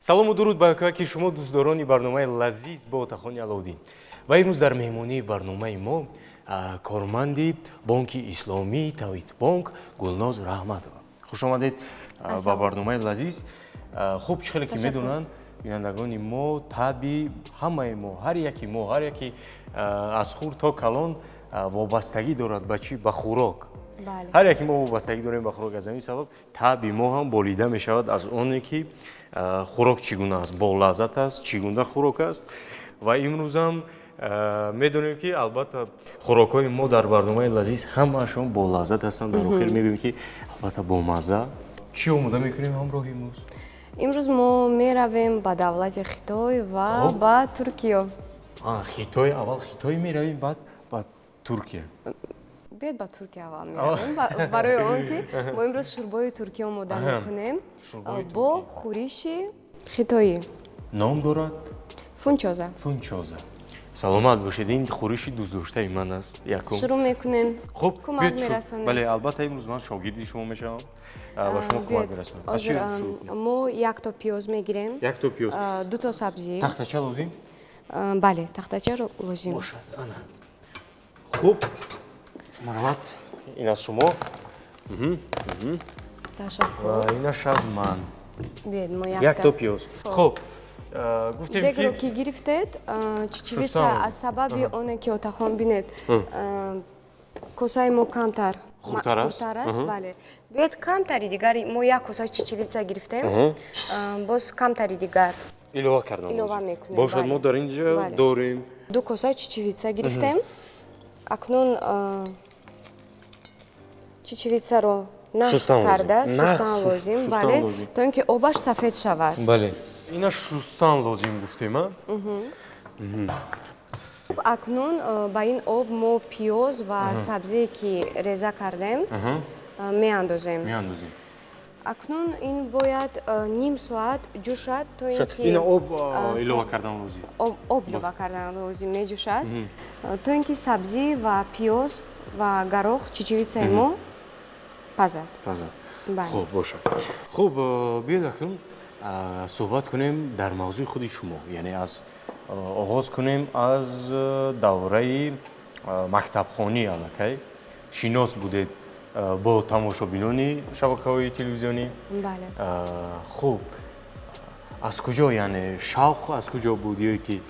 Салому дуруд ба якояки шумо, дӯстдорони барномаи «Лазиз» бо Отахони Аловуддин. Ва имрӯз дар меҳмонии барномаи мо корманди Бонки Исломии «Тавҳидбонк» Гулноз Раҳматова. Хуш омадед ба барномаи «Лазиз». Хуб, чӣ хеле ки медонанд бинандагони мо, табъи ҳамаи мо, ҳар яки мо, ҳар яки аз хурд то калон вобастагӣ дорад ба чӣ? Ба хӯрок. Ҳар яки мо вобастагӣ дорем ба хӯрок. Аз ҳамин сабаб табъи мо ҳам болида мешавад аз оне, ки хӯрок чӣ гуна аст, болаззат аст, чӣ гуна хӯрок аст. Ва имрӯзам медонем, ки албатта хӯрокҳои мо дар барномаи «Лазиз» ҳамаашон болаззат ҳастанд. Дар охир мегӯем, ки албатта бомазза. Чӣ омода мекунем ҳамроҳи имрӯз? Имрӯз мо меравем ба давлати Хитой ва ба Туркиё. Хитой, аввал Хитой меравем, баъд ба Туркия. Биёед, ба Туркия аввал меравем, барои он ки мо имрӯз шӯрбои туркӣ омода мекунем бо хӯриши хитоӣ. Ном дорад? Фунчоза. Фунчоза. Саломат бошед, ин хӯриши дӯстдоштаи ман аст якум. Шурӯъ мекунем. Хуб. Кӯмак мерасонем. Бале, албатта, имрӯз ман шогирди шумо мешавам ва шумо кӯмак мерасонед. Ҳозир мо якто пиёз мегирем. Якто пиёз. Дуто сабзӣ. Тахтача лозим? Бале, тахтача лозим. Бошад, ана. Хуб, марҳамат, ин аз шумо. Ташаккур. Ва инаш аз ман. Биёед, мо якто пиёз. Хуб, гуфтем. Дегро ки гирифтед, чечевица, аз сабаби оне ки, Отахон, бинед, косаи мо камтар хурдтар аст. Аст, бале. Биёед, камтари дигар, мо як коса чечевица гирифтем, боз камтари дигар илова кардан илова мекунем. Бошад, мо дар ин ҷо дорем. Ду коса чечевица гирифтем. Акнун чечевицаро нағз карда шустан лозим, бале, то ин ки обаш сафед шавад. Бале, ина шустан лозим гуфтем, а? Акнун ба ин об мо пиёз ва сабзие, ки реза кардем, меандозем. Меандозем. Акнун ин бояд ним соат ҷӯшад, то ин ки ина об илова кардан лозим. Об илова кардан лозим. Меҷӯшад, то ин ки сабзӣ ва пиёз ва гарох, чечевицаи мо пазад. Пазад. Хуб бошад. Хуб, биёед, акнун суҳбат кунем дар мавзӯи худи шумо, яъне аз оғоз кунем аз давраи мактабхонӣ. Аллакай шинос будед бо тамошобинони шабакаҳои телевизионӣ. Бале. Хуб, аз куҷо, яъне шавқ аз куҷо буд ё ки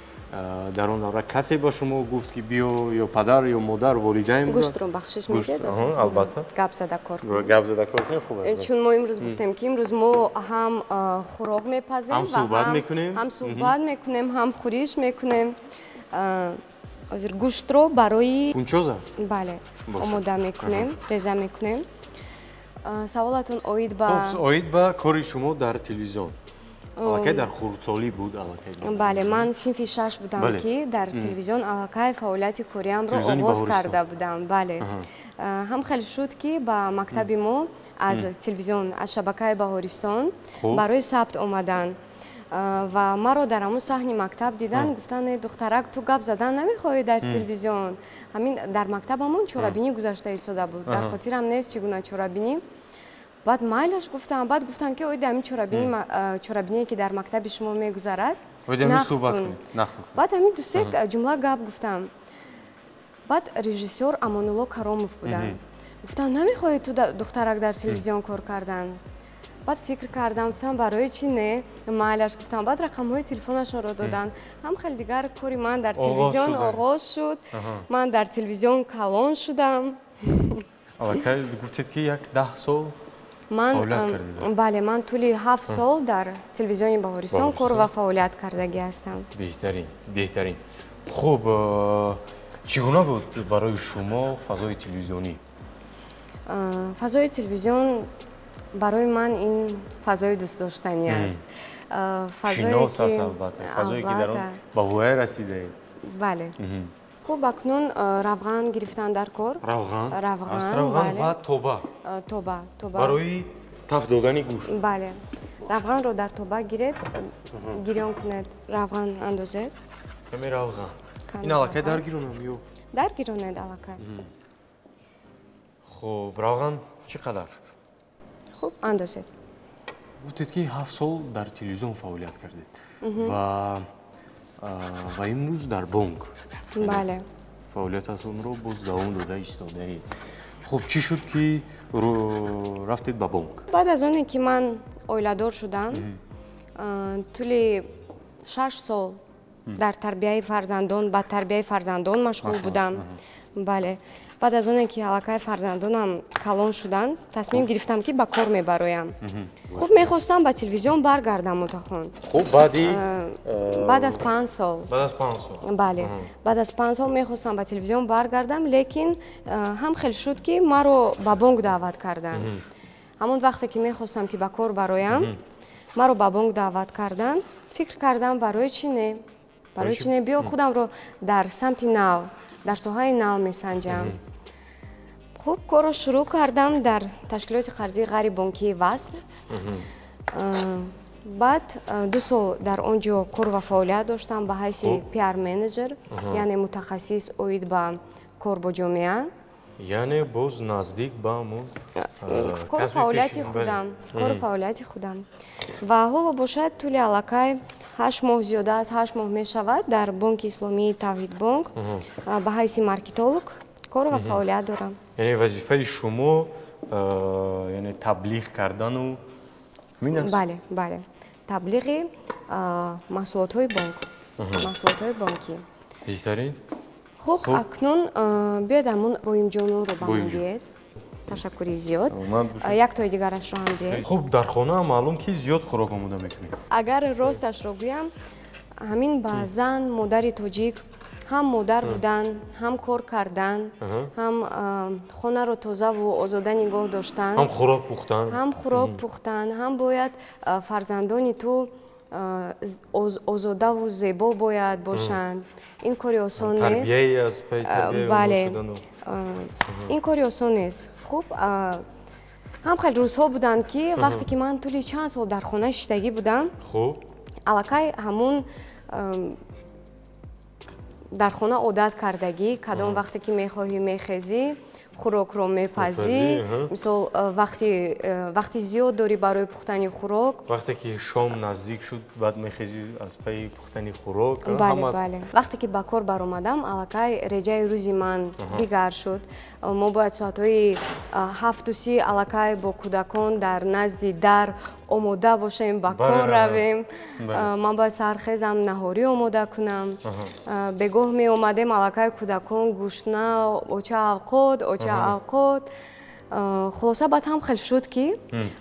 дар он давра касе ба шумо гуфт, ки биё, ё падар ё модар, волидайн? Гӯштро бахшиш медиҳед? Албатта. Гап зада кор. Гап зада кор кунем, хуб аст. Чун мо имрӯз гуфтем, ки имрӯз мо ҳам хӯрок мепазем, ҳам суҳбат мекунем. Ҳам суҳбат мекунем, ҳам хӯриш мекунем. Ҳозир гӯштро барои фунчоза. Бале, омода мекунем, реза мекунем. Саволатон оид ба Оид ба кори шумо дар телевизион. Аллакай дар хурдсолӣ буд аллакай? Бале, ман синфи шаш будам, ки дар телевизион аллакай фаъолияти кориамро оғоз карда будам. Бале, ҳам хеле шуд, ки ба мактаби мо аз телевизион, аз шабакаи «Баҳористон» барои сабт омаданд ва маро дар ҳамун саҳни мактаб дидан, гуфтанд: «Духтарак, ту гап задан намехоҳӣ дар телевизион?» Ҳамин дар мактабамон чорабинӣ гузашта истода буд, дар хотирам нест, чӣ гуна чорабинӣ. Баъд майлаш гуфтам. Баъд гуфтам, ки оиди ҳамин чорабиние, ки дар мактаби шумо мегузарад. Баъд ҳамин дусе ҷумла гап гуфтам. Баъд режиссёр Амонулло Каромов буданд, гуфтанд: «Намехоҳӣ ту, духтарак, дар телевизион кор кардан?» Баъд фикр кардам, гуфтам: «Барои чӣ не? Майлаш», гуфтам. Баъд рақамҳои телефонашонро доданд. Ҳам хеле дигар кори ман дар телевизион оғоз шуд, ман дар телевизион калон шудам. Аллакай гуфтед, ки як 10 сол. Ман, бале, ман тӯли 7 сол дар телевизиони «Баҳористон» кор ва фаъолият кардагӣ ҳастам. Беҳтарин, беҳтарин. Хуб, чӣ гуна буд барои шумо фазои телевизионӣ? Фазои телевизион барои ман ин фазои дӯстдоштанӣ аст. Шинос аст, албатта, фазое, ки дар он ба воя расидаед. Бале. Хуб, акнун равған гирифтан дар кор. Равған. Равған ва тоба. Тоба, тоба. Барои тафт додани гӯшт. Бале, равғанро дар тоба гиред, гирён кунед, равған андозед. Каме равған. Ин аллакай дар гиронам ё? Дар гиронед аллакай. Хуб, равған чӣ қадар? Хуб, андозед. Гуфтед, ки 7 сол дар телевизион фаъолият кардед ва имрӯз дар бонк Бале. фаъолиятатонро боз давом дода истодаед. Хуб, чӣ шуд, ки рафтед ба бонк? Баъд аз оне ки ман оиладор шудам, тӯли 6 сол дар тарбияи фарзандон, ба тарбияи фарзандон машғул будам. Бале, баъд аз оне ки аллакай фарзандонам калон шуданд, тасмим гирифтам, ки ба кор мебароям. Хуб, мехостам ба телевизион баргардам, Мутахон. Хуб, баъди Баъд аз 5 сол. Баъд аз 5 сол. Бале, баъд аз 5 сол мехостам ба телевизион баргардам, лекин ҳам хел шуд, ки маро ба бонк даъват карданд. Ҳамон вақте ки мехостам, ки ба кор бароям, маро ба бонк даъват карданд. Фикр кардам, барои чӣ не, барои чӣ не, биё худамро дар самти нав, дар соҳаи нав месанҷам. Хуб, корро шурӯъ кардам дар ташкилоти қарзии ғайрибонкии «Васл». Баъд 2 сол дар он ҷо кор ва фаъолият доштам ба ҳайси пиар менеҷер, яъне мутахассис оид ба кор бо ҷомеа. Яъне боз наздик ба ҳамон кору фаъолияти худам, кору фаъолияти худам. Ва ҳоло бошад, тӯли аллакай 8 моҳ, зиёда аз 8 моҳ мешавад, дар Бонки Исломии «Тавҳидбонк» ба ҳайси маркетолог кору ва фаъолият дорам. Яъне вазифаи шумо яъне таблиғ кардану ҳамин аст? Бале, таблиғи маҳсулотҳои бонк, маҳсулотҳои бонкӣ. Беҳтарин. Хуб, акнун биёед, ҳамун боимҷононро ба ман диҳед. Ташаккури зиёд. Як тои дигарашро ҳам диҳед. Хуб, дар хона маълум, ки зиёд хӯрок омода мекунед. Агар росташро гӯям, ҳамин ба зан, модари тоҷик ҳам модар будан, ҳам кор кардан, ҳам хонаро тозаву озода нигоҳ доштан, ҳам хӯрок пухтан, ҳам хӯрок пухтан, ҳам бояд фарзандони ту озодаву зебо бояд бошанд, ин кори осон нест. Бале, ин кори осон нест. Хуб, ҳам хеле рӯзҳо буданд, ки вақте ки ман тӯли чанд сол дар хона шиштагӣ будам, аллакай ҳамун дар хона одат кардагӣ, кадом вақте ки мехоҳӣ, мехезӣ, хӯрокро мепазӣ. Мисол, вақти зиёд дорӣ барои пухтани хӯрок. Вақте ки шом наздик шуд, баъд мехезӣ, аз пайи пухтани хӯрок. Бале, вақте ки ба кор баромадам, аллакай реҷаи рӯзи ман дигар шуд. Мо бояд соатҳои 7:30 аллакай бо кӯдакон дар назди дар омода бошем, ба кор равем. Ман бояд саҳархезам, наҳорӣ омода кунам. Бегоҳ меомадем, аллакай кӯдакон гушна: «Оча, авқот, оча, авқот». Хулоса, баъд ҳам хел шуд, ки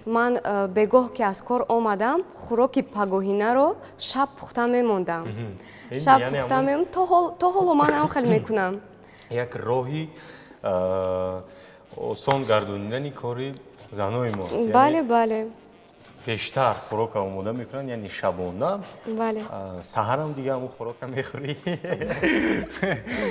ман бегоҳ ки аз кор омадам, хӯроки пагоҳинаро шаб пухта мемондам, шаб пухта. То ҳоло ман ҳам хел мекунам. Як роҳи осон гардонидани кори занои мо. Бале. Пештар хӯрока омода мекунанд, яъне шабона. Саҳарам дига ҳамун хӯрока мехӯрӣ,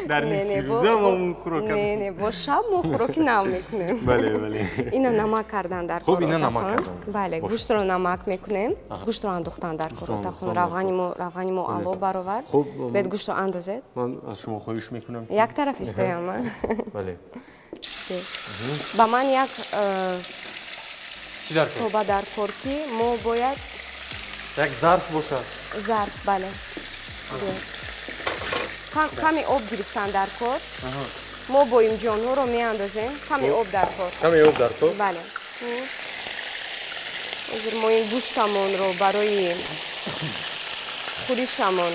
дар нисфирӯзам ҳамун хӯрока. Не, бо шаб мо хӯроки нав мекунем. Бале. Ина намак кардан дар. Хуб, ина намак кардан. Бале, гӯштро намак мекунем. Гӯштро андохтан дар кор, Отахон. Равғани мо ало баровард. Бед, гӯштро андозед. Ман аз шумо хоҳиш мекунам. Як тараф истоям. Бале. Ба ман як Чӣ дар кор? Тоба дар кор, ки мо бояд Як зарф бошад. Зарф, бале. Каме об гирифтан дар кор. Мо боимҷонҳоро меандозем. Каме об дар кор. Каме об дар кор. Бале, ҳозир мо ин гӯштамонро барои хӯришамон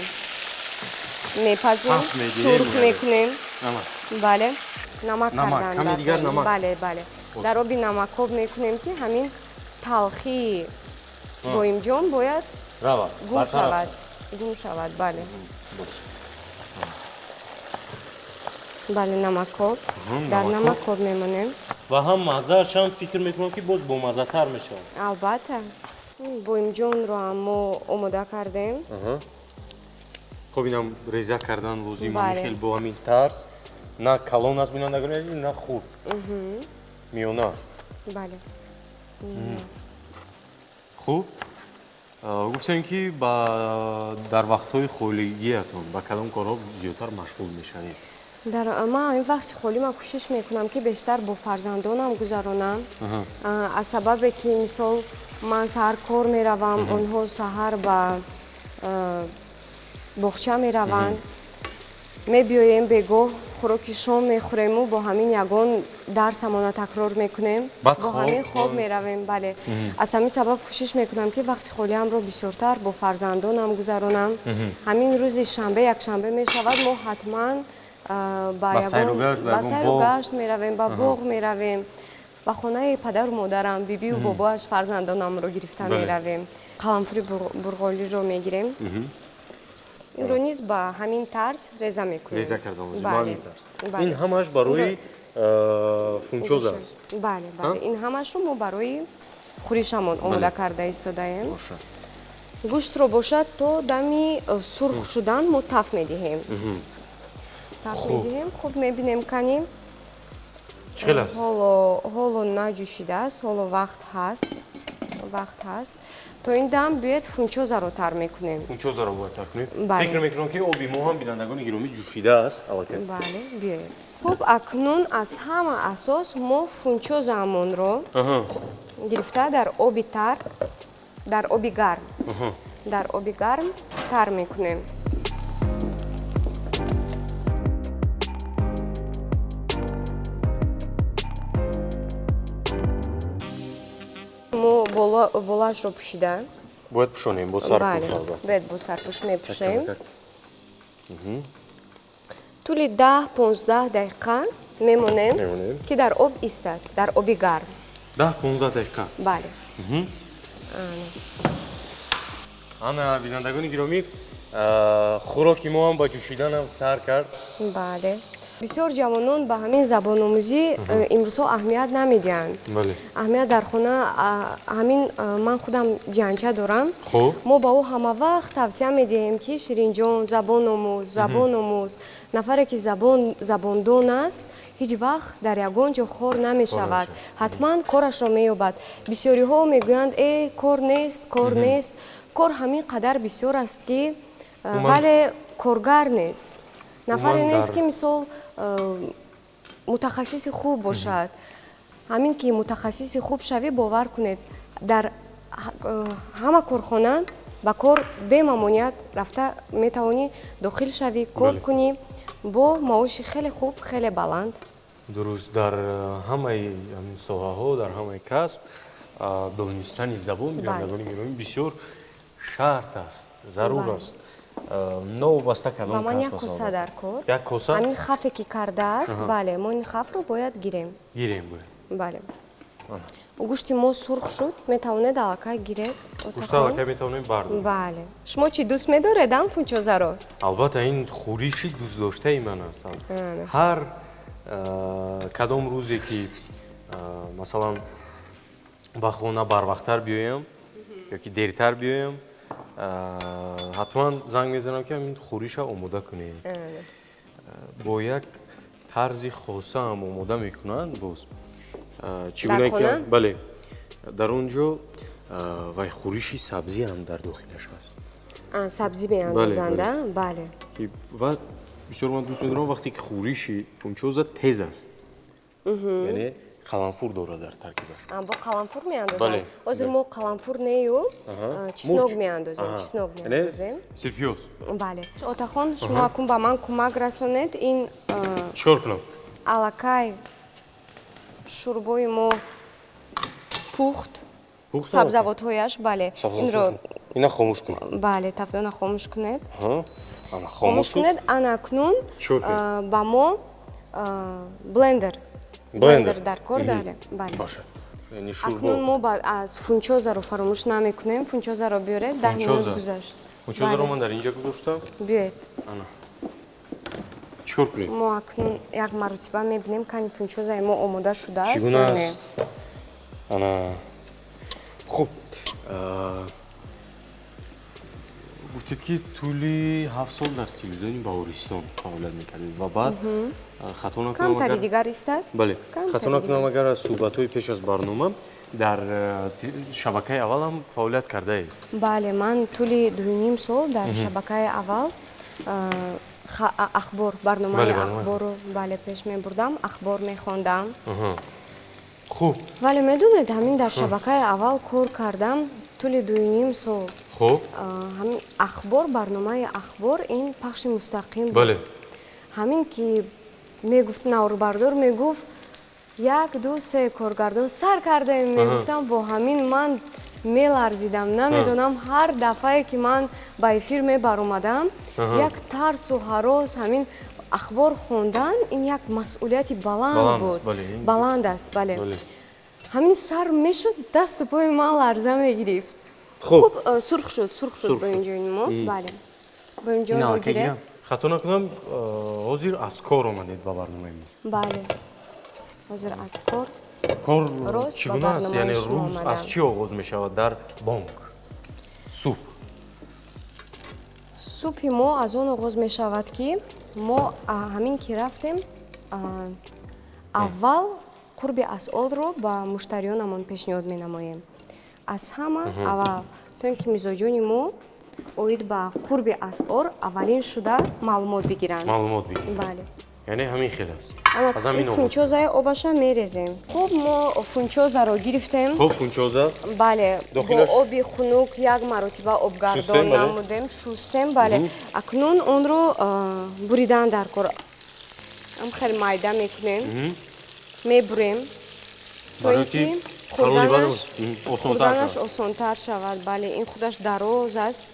мепазем, сурх мекунем. Бале, намак кардан. Бале, дар оби намакоб мекунем, ки ҳамин талхии боимҷон бояд гум шавад, гум шавад. Бале, намакоб, дар намакоб мемонем. Ва ҳам маззаашам, фикр мекунам, ки боз бомаззатар мешавад. Албатта, боимҷонро ҳам мо омода кардем. Хоб, инам реза кардан лозим. Хел бо ҳамин тарз, на калон аст, бинандагони азиз, на хурд, миёна. Бале. Хуб, гуфтем, ки дар вақтҳои холигиятон ба кадом корҳо зиёдтар машғул мешавед? Дар ман ин вақти холӣ ман кӯшиш мекунам, ки бештар бо фарзандонам гузаронам, аз сабабе ки мисол ман саҳар кор меравам, онҳо саҳар ба боғча мераванд, мебиёем, бегоҳ хӯроки шом мехӯрему бо ҳамин ягон дарсамона такрор мекунем, бо ҳамин хоб меравем. Бале, аз ҳамин сабаб кӯшиш мекунам, ки вақти холиамро бисёртар бо фарзандонам гузаронам. Ҳамин рӯзи шанбе, якшанбе мешавад, мо ҳатман ба сайру гашт меравем, ба боғ меравем, ба хонаи падару модарам, бибию бобоаш фарзандонамро гирифта меравем. Қаламфури бурғолиро мегирем, инро низ ба ҳамин тарз реза мекунем. Реза кардан. Ин ҳамааш барои фунчоза аст? Бале, бале, ин ҳамаашро мо барои хӯришамон омода карда истодаем. Гӯштро бошад, то дами сурх шудан мо таф медиҳем, таф медиҳем. Хуб, мебинем, кани. Чӣ хел аст? Ҳоло наҷӯшидааст, ҳоло вақт ҳаст, вақт ҳаст. То ин дам биёед фунчозаро тар мекунем. Фунчозаро бояд тар кунем. Фикр мекунам, ки оби мо ҳам, бинандагони гиромӣ, ҷӯшидааст аллакай. Бале, биёед. Хуб, акнун аз ҳама асос мо фунчозаамонро гирифта дар оби тар, дар оби гарм, дар оби гарм тар мекунем. Мо болаашро пӯшида бояд пӯшонем бо сарпӯш. Бояд бо сарпӯш мепӯшем. Тӯли 10-15 дақиқа мемонем, ки дар об истад, дар оби гарм. 10-15 дақиқа? Бале. Ана, бинандагони гиромӣ, хӯроки мо ҳам ба ҷӯшиданам сар кард. Бале, бисёр ҷавонон ба ҳамин забономӯзӣ имрӯзҳо аҳамият намедиҳанд. Аҳамият дар хона ҳамин ман худам ҷанча дорам, мо ба ӯ ҳама вақт тавсия медиҳем, ки Ширинҷон, забон омӯз, забон омӯз. Нафаре ки забондон аст, ҳеҷ вақт дар ягон ҷо хор намешавад, ҳатман корашро меёбад. Бисёриҳо мегӯянд: э, кор нест, кор нест. Кор ҳамин қадар бисёр аст, ки вале коргар нест, нафаре нест, ки мисол мутахассиси хуб бошад. Ҳамин ки мутахассиси хуб шавӣ, бовар кунед, дар ҳама корхона ба кор бемамоният рафта метавонӣ, дохил шавӣ, кор кунӣ бо маоши хеле хуб, хеле баланд. Дуруст, дар ҳамаи соҳаҳо, дар ҳамаи касб донистани забон, бинандагони гиромӣ, бисёр шарт аст, зарур аст, новобаста кадом. Ба ман як коса дар кор. Як коса. Ҳамин хафе ки кардааст, бале, мо ин хафро бояд гирем. Гирем бояд. Бале, гӯшти мо сурх шуд, метавонед аллакай гиред. Гӯшта аллакай метавонем бардорем. Бале. Шумо чӣ, дӯст медоред ам фунчозаро? Албатта, ин хӯриши дӯстдоштаи ман аст. Ҳар кадом рӯзе ки, масалан, ба хона барвақттар биёям ё ки дертар биёям, ҳатман занг мезанам, ки ҳамин хӯриша омода кунед. Бо як тарзи хоса ҳам омода мекунанд боз. Чӣ гуна ки, бале, дар он ҷо вай хӯриши сабзӣ ҳам дар дохилаш аст. Сабзӣ меандозанда, бале. Ва бисёр ман дӯст медорам, вақте ки хӯриши фунчоза тез аст, яъне қаламфур дорад дар таркибаш. Бо қаламфур меандозанд? Ҳозир мо қаламфур нею, чеснок меандозем, чеснок меандозем. Сирпиёз. Бале. Отахон, шумо акун ба ман кӯмак расонед ин. Чикор кунам? Аллакай шӯрбои мо пухт, сабзавотҳояш, бале. Инро ина хомӯш кунам? Бале, тафдона хомӯш кунед, хомӯш кунед. Ана акнун ба мо блендер, блендер дар кор. Дале, бале. Акнун мо аз фунчозаро фаромӯш намекунем. Фунчозаро биёред, 10 минут гузашт. Фунчозаро ман дар инҷа гузоштам. Биёед. Ана, чикор кунем? Мо акнун як маротиба мебинем, кани фунчозаи мо омода шудааст. Чӣ гуна аст? Ана, хуб, гуфтед, ки тӯли 7 сол дар телевизиони Баҳористон фаъолият мекардед ва баъд, хато накунам, Камтари дигар истад. Бале, хато накунам, агар аз суҳбатҳои пеш аз барнома, дар шабакаи аввал ҳам фаъолият кардаед. Бале, ман тӯли 2,5 сол дар шабакаи аввал. Ахбор, барномаи ахборро, бале, пеш мебурдам, ахбор мехондам. Хуб. Вале медонед, ҳамин дар шабакаи аввал кор кардам тӯли 2,5 сол. Хуб. Ҳамин ахбор, барномаи ахбор, ин пахши мустақим буд. Ҳамин ки мегуфт наворбардор, мегуфт: як, ду, се, коргардон, сар кардаем, мегуфтам, бо ҳамин ман меларзидам. Намедонам, ҳар дафъае ки ман ба эфир мебаромадам, як тарсу ҳарос. Ҳамин ахбор хондан ин як масъулияти баланд буд, баланд аст, бале. Ҳамин сар мешуд, дасту пои ман ларза мегирифт. Хуб, сурх шуд, сурх шуд боинҷони мо, бале, боинҷонро гирем. Хато накунам, ҳозир аз кор омадед ба барномаи мо? Бале, ҳозир аз кор. Кор чӣ гуна аст? Яъне рӯз аз чӣ оғоз мешавад дар бонк? Субҳ. Субҳи мо аз он оғоз мешавад, ки мо ҳамин ки рафтем, аввал қурби асъорро ба муштариёнамон пешниҳод менамоем. Аз ҳама аввал, то ин ки мизоҷони мо оид ба қурби асъор аввалин шуда маълумот бигиранд. Маълумот бигиранд. Бале. Яъне ҳамин хел аст. Аз ҳамин фунчозаи обаша мерезем. Хуб, мо фунчозаро гирифтем. Хуб, фунчоза. Бале, бо оби хунук як маротиба обгардон намудем, шустем, бале. Акнун онро буридан дар кор. Ам хеле майда мекунем, мебурем, то ин ки хӯрданаш осонтар шавад. Бале, ин худаш дароз аст.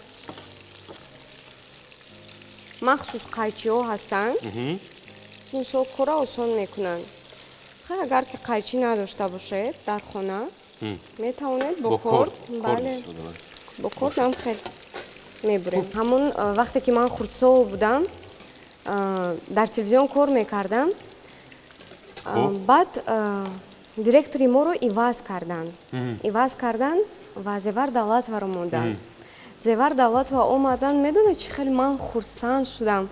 Махсус қайчиҳо ҳастанд, ки мисол кора осон мекунанд. Хай, агар ки қайчӣ надошта бошед дар хона, метавонед бо корд, бале, бо корд ҳам хел мебурем. Ҳамон вақте ки ман хурдсол будам, дар телевизион кор мекардам, баъд директори моро иваз карданд, иваз карданд ва Зевар Давлатоваро монданд. Зевар Давлатова омаданд, медонед, чӣ хеле ман хурсанд шудам.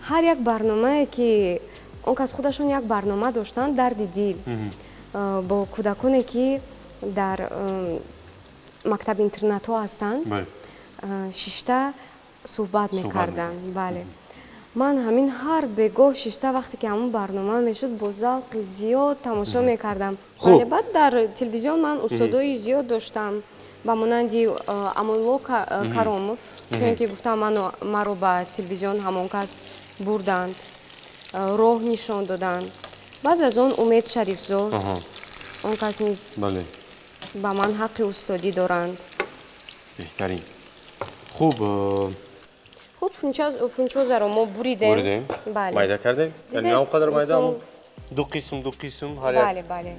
Ҳар як барномае ки он кас, худашон як барнома доштанд, «Дарди дил», бо кӯдаконе ки дар мактаби интернатҳо ҳастанд, шишта суҳбат мекарданд. Бале, ман ҳамин ҳар бегоҳ шишта, вақте ки ҳамон барнома мешуд, бо завқи зиёд тамошо мекардам. Бале, баъд дар телевизион ман устодои зиёд доштам, ба монанди Амонулло Каромов, чунки гуфтам, маро ба телевизион ҳамон кас бурданд, роҳ нишон доданд. Баъд аз он Умед Шарифзод, он кас низ ба ман ҳаққи устодӣ доранд. Беҳтарин. Хуб. Хуб, фунчозаро мо буридем. Бале, майда кардем, яъне он қадар майда, ду қисм, ду қисм ҳар як. Бале, бале.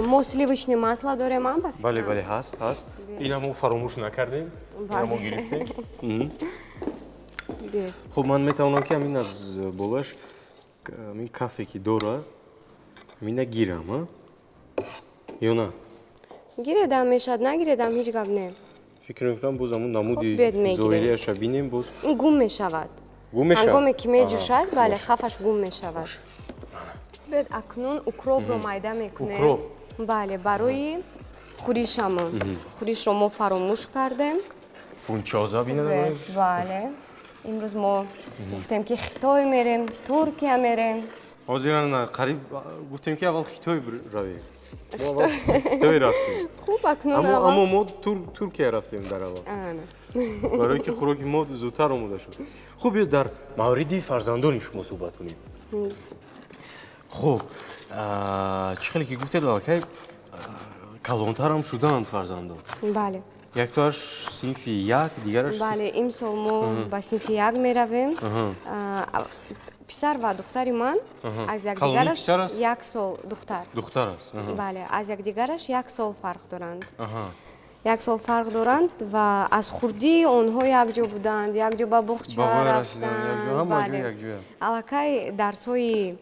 Мо сливочное масло дорем, ба фикрам. Бале, бале, ҳаст, ҳаст. Ина мо фаромӯш накардем, ина мо гирифтем. Хуб, ман метавонам, ки ҳамин аз болаш ҳамин кафе ки дора, ҳамина гирам, а ё на? Гиредам мешавад, нагиредам ҳеҷ гап не. Фикр мекунам, боз ҳамун намуди зоҳирияша бинем боз. Гум мешавад. Гум мешавад. Ҳангоме ки меҷӯшад, бале, хафаш гум мешавад. Бед, акнун укропро майда мекунем. Укроп. Бале, барои хӯришамон. Хӯришро мо фаромӯш кардем. Фунчоза бинад. Бале, имрӯз мо гуфтем, ки Хитой мерем, Туркия мерем. Ҳозир қариб гуфтем, ки аввал Хитой равем, Хитой рафтем. Хуб, акнун аммо мо Туркия рафтем дар аввал, барои ки хӯроки мо зудтар омода шуд. Хуб, биё дар мавриди фарзандони шумо суҳбат кунем. Хуб, чӣ хеле ки гуфтед, аллакай калонтарам шуданд фарзандон. Бале. Яктоаш синфи як, дигараш? Бале, имсол мо ба синфи як меравем. Писар ва духтари ман аз якдигараш 1 сол духтар. Духтар аст. Бале, аз якдигараш 1 сол фарқ доранд. 1 сол фарқ доранд ва аз хурдӣ онҳо якҷо буданд, якҷо ба боғча рафтанд. Бале. Аллакай дарсҳои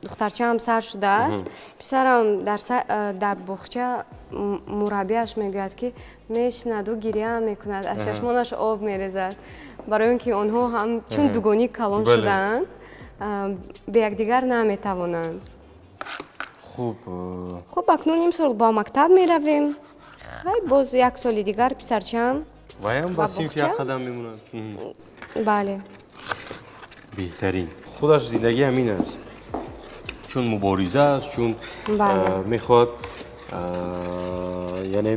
духтарчаам сар шудааст. Писарам дар боғча мураббиаш мегӯяд, ки мешинаду гиря мекунад, аз чашмонаш об мерезад. Барои он ки онҳо ҳам чун дугонӣ калон шудаанд, бе якдигар наметавонанд. Хуб. Хуб, акнун имсол ба мактаб меравем. Хай, боз 1 соли дигар писарчаам ваям ба синф як қадам мемонад. Бале. Беҳтарин. Худаш зиндагӣ ҳамин аст. Чун мубориза аст, чун мехоҳад, яъне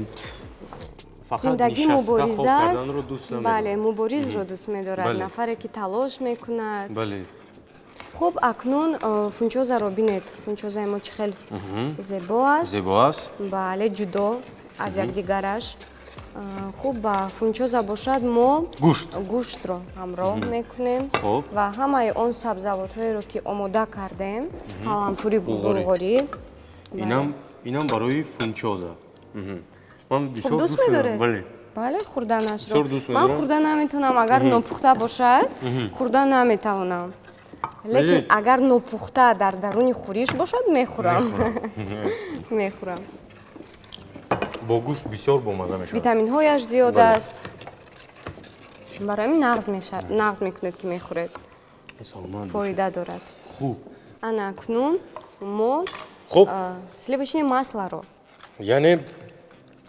зиндагӣ мубориза аст. Бале, муборизро дӯст медорад, нафаре ки талош мекунад. Бале. Хуб, акнун фунчозаро бинед. Фунчозаи мо чӣ хел зебо аст. Зебо аст. Бале, ҷудо аз якдигараш. Хуб, ба фунчоза бошад мо гӯштро ҳамроҳ мекунем ва ҳамаи он сабзавотҳоеро, ки омода кардем, қаламфури булғорӣ. Инам барои фунчоза. Хуб, дӯст медоред? Бале, хӯрданашро. Ман хӯрда наметавонам, агар нопухта бошад, хӯрда наметавонам. Лекин агар нопухта дар даруни хӯриш бошад, мехӯрам. Мехӯрам. Бо гӯшт бисёр бомаза мешавад. Витаминҳояш зиёд аст. Барои ҳамин нағз мекунед, ки мехӯред. Фоида дорад. Хуб. Ана акнун мо сливочное маслоро. Яъне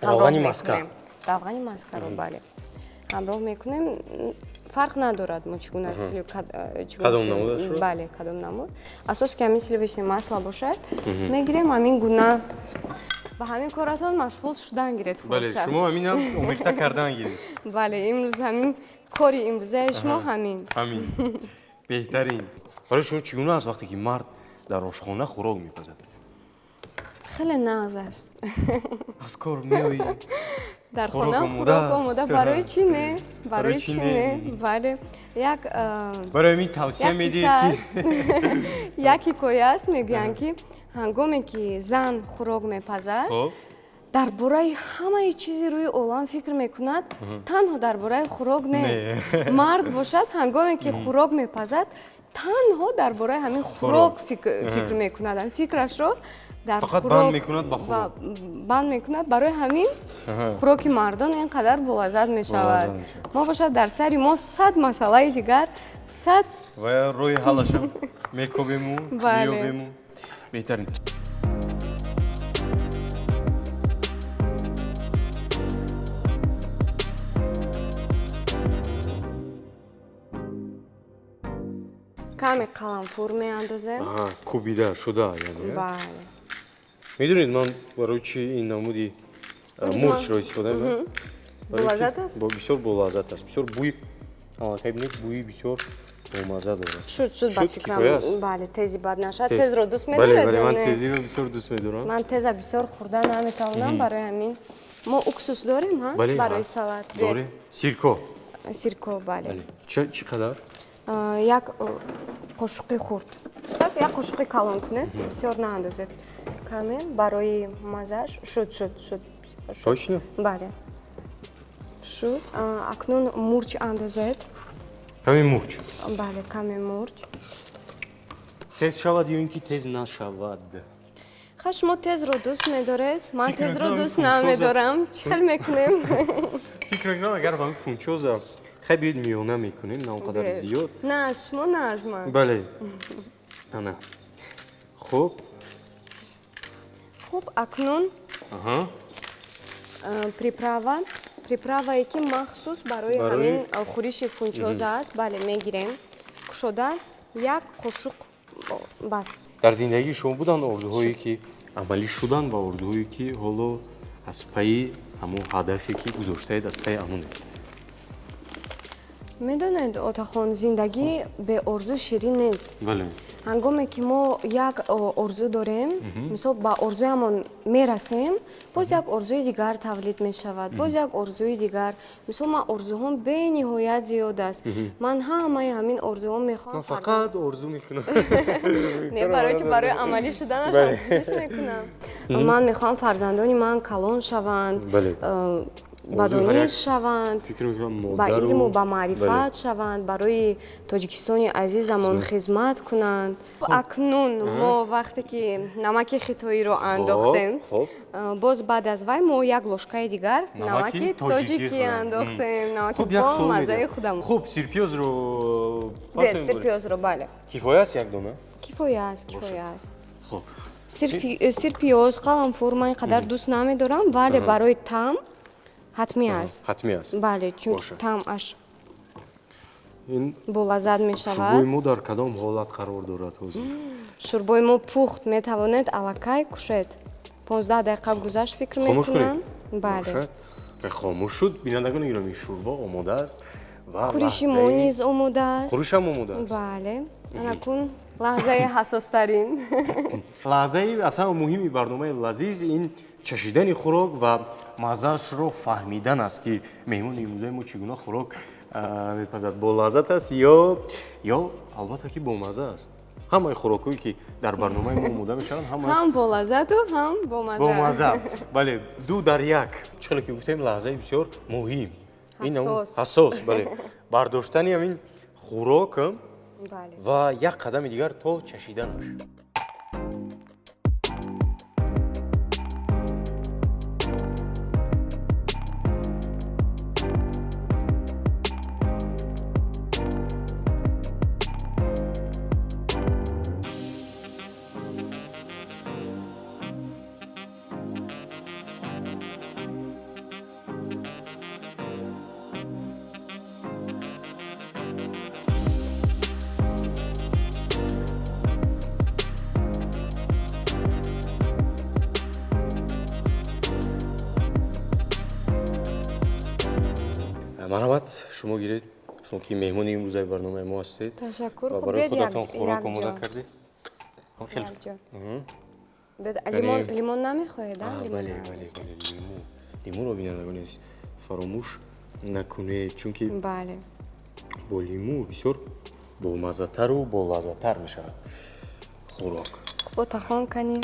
равғани маска. Равғани маскаро, бале. Ҳамроҳ мекунем. Фарқ надорад мо чӣ гуна кадом намудашро? Бале, кадом намуд. Асос ки ҳамин сливочное масло бошад, мегирем ҳамин гуна. Ба ҳамин коратон машғул шудан гиред, хулоса. Бале, шумо ҳаминам омехта кардан гиред. Бале, имрӯз ҳамин кори имрӯзаи шумо ҳамин. Ҳамин. Беҳтарин. Барои шумо чӣ гуна аст вақте ки мард дар ошхона хӯрок мепазад? Хеле нағз аст. Аз кор меоӣ. Дар хона хӯрок омода. Барои чӣ не? Барои чӣ не? Бале. Як барои ҳамин тавсия медиҳед ки як ҳикоя аст, мегӯянд, ки ҳангоме ки зан хӯрок мепазад, дар бораи ҳамаи чизи рӯи олам фикр мекунад, танҳо дар бораи хӯрок не. Мард бошад, ҳангоме ки хӯрок мепазад, танҳо дар бораи ҳамин хӯрок фикр мекунад. Фикрашро дар фақат банд мекунад ба хӯрок. Банд мекунад. Барои ҳамин хӯроки мардон ин қадар болаззат мешавад. Мо бошад, дар сари мо 100 масъалаи дигар, 100 ва роҳи ҳаллашам мекобему, меёбему. Беҳтарин. Каме қаламфур меандозем. Кӯбида шуда, яъне. Бале. Медонед, ман барои чӣ ин намуди мурчро истифода мебарам? Болаззат аст? Бисёр болаззат аст. Бисёр бӯи, аллакай бинед, бӯи бисёр бомазза дорад. Шуд, шуд, ба фикрам. Бале, тези бад нашад. Тезро дӯст медоред? Бале, бале, ман тезиро бисёр дӯст медорам. Ман теза бисёр хӯрда наметавонам, барои ҳамин. Мо уксус дорем, ҳа? Барои салат. Дорем. Сирко. Сирко, бале. Чӣ қадар? Як қошуқи хурд. Як қошуқи калон кунед, бисёр наандозед. Каме барои маззаш. Шуд, шуд, шуд. Точно? Бале. Шуд. Акнун мурч андозед. Каме мурч? Бале, каме мурч. Тез шавад ё ин ки тез нашавад? Ха, шумо тезро дӯст медоред, ман тезро дӯст намедорам. Чӣ хел мекунем? Фикр мекунам, агар ҳамин фунчоза хай биёед миёна мекунем, на он қадар зиёд. На аз шумо, на аз ман. Бале. Ана. Хуб. Хуб, акнун приправа, приправае ки махсус барои ҳамин хӯриши фунчоза аст, бале, мегирем. Кушода як қошуқ бас. Дар зиндагии шумо буданд орзуҳое, ки амалӣ шуданд ва орзуҳое, ки ҳоло аз пайи ҳамон ҳадафе, ки гузоштаед, аз пайи ҳамон? Медонед, Отахон, зиндагӣ беорзу ширин нест. Ҳангоме ки мо як орзу дорем, мисол, ба орзуямон мерасем, боз як орзуи дигар тавлид мешавад, боз як орзуи дигар. Мисол, ман орзуҳом бениҳоят зиёд аст. Ман ҳамаи ҳамин орзуҳом мехоҳам. Ман фақат орзу мекунам. Не, барои чи барои амалӣ шуданашам кӯшиш мекунам. Ман мехоҳам фарзандони ман калон шаванд, ба дониш шаванд, ба илму ба маърифат шаванд, барои Тоҷикистони азизамон хизмат кунанд. Акнун мо вақте ки намаки хитоиро андохтем, боз баъд аз вай мо як ложкаи дигар намаки тоҷикӣ андохтем, намаки бо маззаи худамон. Хуб, сирпиёзро сирпиёзро, бале. Кифоя аст як дона? Кифоя аст, кифоя аст. Сирпиёз, қаламфур ман ин қадар дӯст намедорам, вале барои таъм ҳатмӣ аст. Ҳатмӣ аст. Бале, чунки таъмаш болаззат мешавад. Шӯрбои мо дар кадом ҳолат қарор дорад ҳозир? Шӯрбои мо пухт, метавонед аллакай кушед. 15 дақиқа гузашт, фикр мекунам. Бале. Хомӯш шуд. Бинандагони гиромӣ, шӯрбо омода аст ва хӯриши мо низ омода аст. Хӯришам омода аст. Бале. Анакун лаҳзаи ҳассостарин. Лаҳзаи аслан муҳими барномаи лазиз ин чашидани хӯрок ва маззаашро фаҳмидан аст, ки меҳмони имрӯзаи мо чӣ гуна хӯрок мепазад. Бо лаззат аст ё албатта ки бомазза аст. Ҳамаи хӯрокҳое ки дар барномаи мо омода мешаванд, ҳам бо лаззату ҳам бомазза. Бомазза. Бале, ду дар як. Чӣ хеле ки гуфтем, лаҳзаи бисёр муҳим. Ҳассос, бале. Бардоштани ҳамин хӯрок ва як қадами дигар то чашиданаш. Марҳамат, шумо гиред, шумо ки меҳмони имрӯзаи барномаи мо ҳастед. Ташаккур. Ва барои худатон хӯрок омода кардед. Лимон намехоҳед? Бале, бале, бале, лиму. Лимуро, бинандагони азиз, фаромӯш накунед, чунки бо лиму бисёр бомаззатару болаззаттар мешавад хӯрок. Отахон, кани?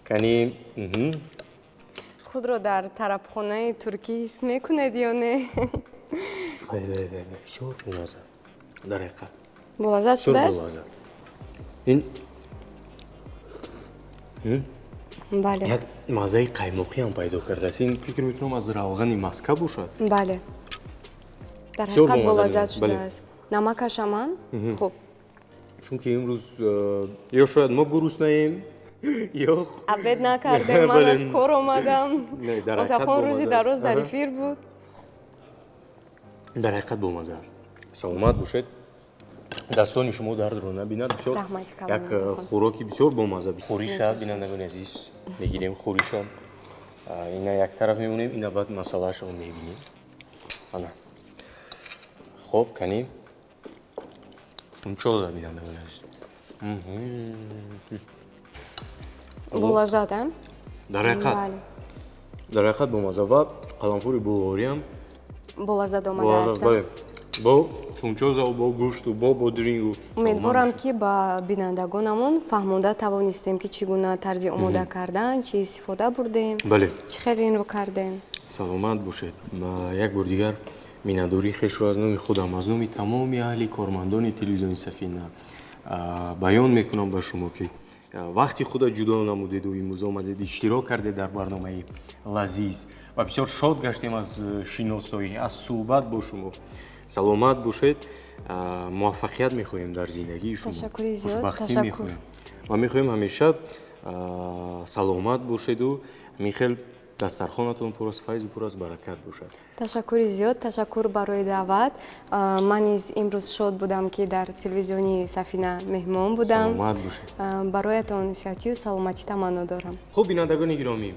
Кани. Худро дар тарабхонаи туркӣ ҳис мекунед ё не? Бисёр бомазза, дар ҳақиқат. Болаззат шудааст? Ин бале, як маззаи қаймоқиам пайдо кардааст. Ин фикр мекунам аз равғани маска бошад. Бале, дар ҳақиқат болаззат шудааст. Намакашаман хуб. Чунки имрӯз ё шояд мо гуруснаем, ё обед накардем, ман аз кор омадам. Отахон рӯзи дароз дар эфир буд. Дар ҳақиқат бомазза аст. Саломат бошед. Дастони шумо дардро набинад. Бисёр як хӯроки бисёр бомазза. Хӯриша, бинандагони азиз, мегирем хӯриша. Ина як тараф мемонем, ина баъд масъалаашро мебинем. Ана. Хоб, кани. Шунчоза, бинандагони азиз. Болаззат, а? Дар ҳақиқат. Дар ҳақиқат бомазза ва қаламфури булғориам болаззат омадааст. Бо шунчоза, бо гӯшту, бо бодирингу. Умедворам, ки ба бинандагонамон фаҳмонда тавонистем, ки чӣ гуна тарзи омода кардан, чӣ истифода бурдем, чӣ хел инро кардем. Саломат бошед. Як бор дигар миннатдории хешро аз номи худам, аз номи тамоми аҳли кормандони телевизиони Сафина баён мекунам ба шумо, ки вақти худа ҷудо намудеду имрӯз омадед, иштирок кардед дар барномаи лазиз ва бисёр шод гаштем аз шиносоӣ, аз суҳбат бо шумо. Саломат бошед. Муваффақият мехоҳем дар зиндагии шумо. Ташаккури зиёд. Хушбахтӣ мехоҳем ва мехоҳем ҳамеша саломат бошеду ҳамин хел дастархонатон пур аз файзу пур аз баракат бошад. Ташаккури зиёд, ташаккур барои даъват. Ман низ имрӯз шод будам, ки дар телевизиони Сафина меҳмон будам. Саломат бошед. Бароятон сиҳатию саломатӣ таманно дорам. Хуб, бинандагони гиромӣ,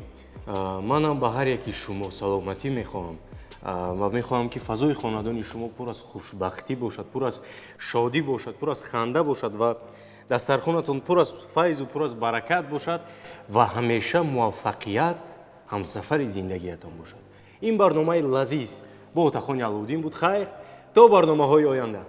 манам ба ҳар яки шумо саломатӣ мехоҳам. Ва мехоҳам, ки фазои хонадони шумо пур аз хушбахтӣ бошад, пур аз шодӣ бошад, пур аз ханда бошад ва дастархонатон пур аз файзу пур аз баракат бошад ва ҳамеша муваффақият ҳамсафари зиндагиятон бошад. Ин барномаи «Лазиз» бо Отахони Алоуддин буд. Хайр, то барномаҳои оянда.